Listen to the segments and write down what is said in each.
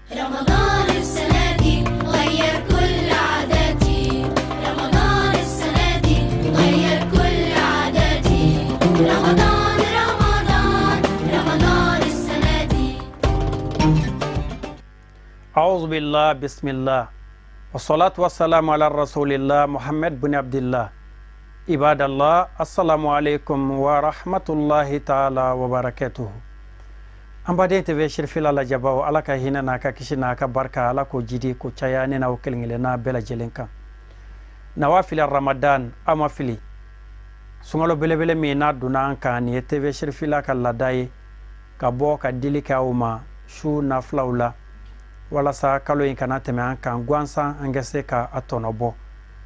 رمضان السنة دي غير كل عاداتي، رمضان السنة دي غير كل عاداتي، رمضان رمضان رمضان السنة دي. أعوذ بالله بسم الله والصلاة والسلام على رسول الله محمد بن عبد الله. عباد الله، السلام عليكم ورحمة الله تعالى وبركاته. An baden TV Sirifila lajɛbaw, Ala ka hinɛ n'a ka kisi n'a ka barika, Ala k'o jidi ko caya ne n'aw kelen kelenna bɛɛ lajɛlen kan. Nawafila Ramadan, aw ma fili, sunkalo belebele min n'a donna an kan, nin ye TV Sirifila ka laada ye ka bɔ ka dili kɛ aw ma su nafilaw la, walasa kalo in kana tɛmɛ an kan gansan, an ka se ka a tɔnɔ bɔ.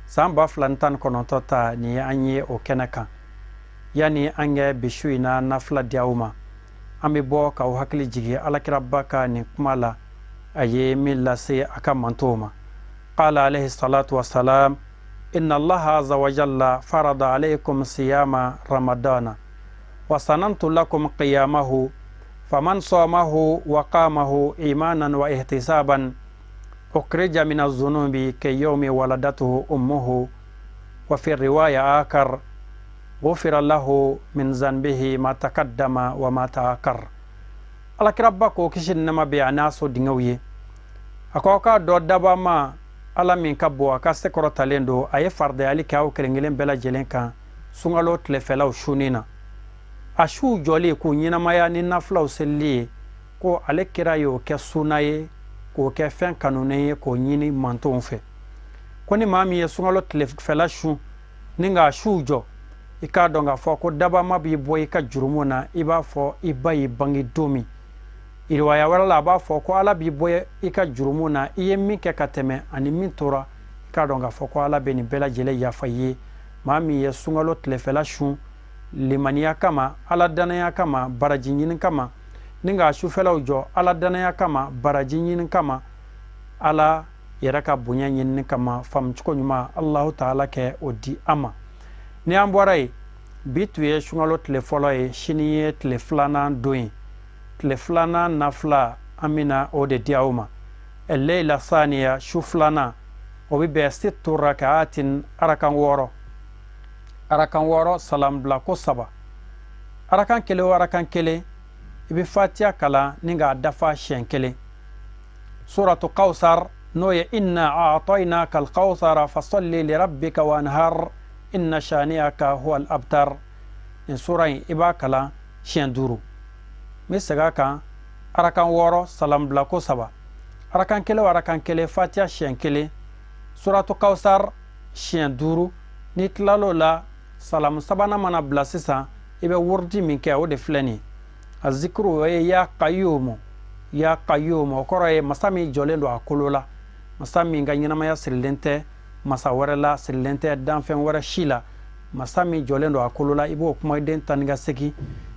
San 2019 ta nin ye, an ye o kɛnɛ kan. Yanni an kɛ bi su in na nafila di aw ma, an bɛ bɔ k'aw hakili jigi Alakiraba ka nin kuma la, a ye min lase a ka mantow ma. قال عليه الصلاة والسلام: إن الله عز وجل فرض عليكم صيام رمضان وسننت لكم قيامه، فمن صامه وقامه إيمانا واحتسابا أخرج من الذنوب كيوم ولدته أمه، وفي الرواية آخر: غفر له من ذنبه ما تقدم وما تأخر. Alakiraba ko, kisi ni nɛma bɛ a n'a so dingɛw ye, a ko aw k'a dɔn, daba ma Ala min ka bon, a ka se kɔrɔtalen don, a ye faridayali kɛ aw kelen kelen bɛɛ lajɛlen kan sunkalo tilefɛlaw sunni na, a suw jɔli k'u ɲɛnamaya ni nafilaw selili ye. Ko ale kira y'o kɛ suna ye, k'o kɛ fɛn kanunen ye, k'o ɲini mantonw fɛ. Ko ni maa min ye sunkalo tilefɛla sun ni k'a suw jɔ, i k'a dɔn k'a fɔ ko dabama b'i bɔ i ka jurumu na i b'a fɔ i ba y'i bange don min. Riwaya wɛrɛ la, a b'a fɔ ko Ala b'i bɔ i ka jurumu na, i ye min kɛ ka tɛmɛ ani min tora. I k'a dɔn k'a fɔ ko Ala bɛ nin bɛɛ lajɛlen yafa i ye, maa min ye sunkalo tilefɛla sun limaniya kama, Ala danaya kama, baraji ɲini kama, ni k'a sufɛlaw jɔ Ala danaya kama, baraji ɲini kama, Ala yɛrɛ ka bonya ɲinini kama. Faamucogo ɲuman, Alahu Taala kɛ o di an ma. Ni an bɔra yen, bi tun ye sunkalo tile fɔlɔ ye, sini ye tile filanan don ye. Tile filanan nafila, an bɛna o de di aw ma. الليلة الثانية, su filanan, o bɛ bɛn ست ركعات, arakan 6, arakan 6, salam bila ko saba. Arakan kelen o arakan kelen, i bɛ Fatiya kalan ni k'a dafa siɲɛ kelen, Suratu Kawsar, n'o ye إنا أعطيناك الكوثر فصل لربك وانحر إن شانئك هو الأبتر. Nin sura in, i b'a kalan siɲɛ duuru. N bɛ segin a kan: arakan 6, salam bila ko saba, arakan kelen o arakan kelen, Fatiya siɲɛ kelen, Suratu Kawsar siɲɛ duuru. N'i tilal'o la, salamu sabanan mana bila sisan, i bɛ wurudi min kɛ, o de filɛ nin ye. A zikiru, o ye يا قيوم يا قيوم. O kɔrɔ ye masa min jɔlen don a kolo la, masa min ka ɲɛnamaya sirilen tɛ masa wɛrɛ la, sirilen tɛ danfɛn wɛrɛ si la, masa min jɔlen don a kolo la. I b'o kumaden tan ni ka segin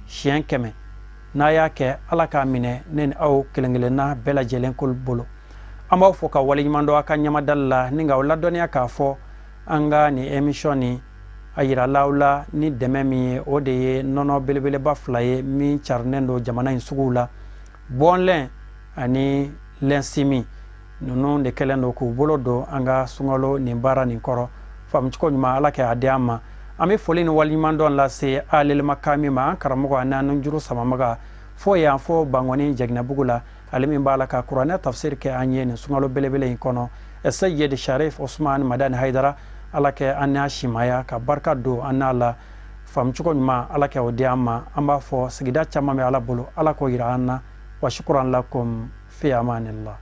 siɲɛ 100. N'a y'a kɛ, Ala k'a minɛ ne ni aw kelen kelenna bɛɛ lajɛlen ko bolo. An b'aw fo ka waleɲuman dɔn a ka ɲamadali la, ni k'aw ladɔnniya k'a fɔ an ka nin émission nin, a yirala aw la ni dɛmɛ min ye, o de ye nɔnɔ belebeleba fila ye min carinen don jamana in suguw la, Bonlait ani Lensimi. Ninnu de kɛlen don k'u bolo don an ka sunkalo nin baara nin kɔrɔ. Faamucogo ɲuman, Ala kɛ a di an ma. An bɛ foli ni waleɲumandɔn lase alelima ma, an karamɔgɔ ani an juru samamaga fo yan fo Bangɔni Jɛginabugu la, ale min b'a la ka kuranɛ tafsir kɛ an ye nin sunkalo belebele in kɔnɔ, Seyid Sharif Osman Madani Haidara. Ala kɛ an n'a simaya ka barika don an n'a la. Faamucogo ɲuman, Ala kɛ o di an ma. An b'a fɔ sigida caman bɛ Ala bolo, Ala k'o yira an na. وشكرا لكم، في أمان الله.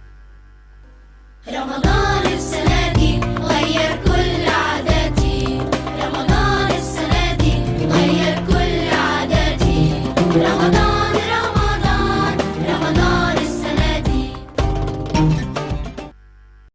رمضان السنة دي غير.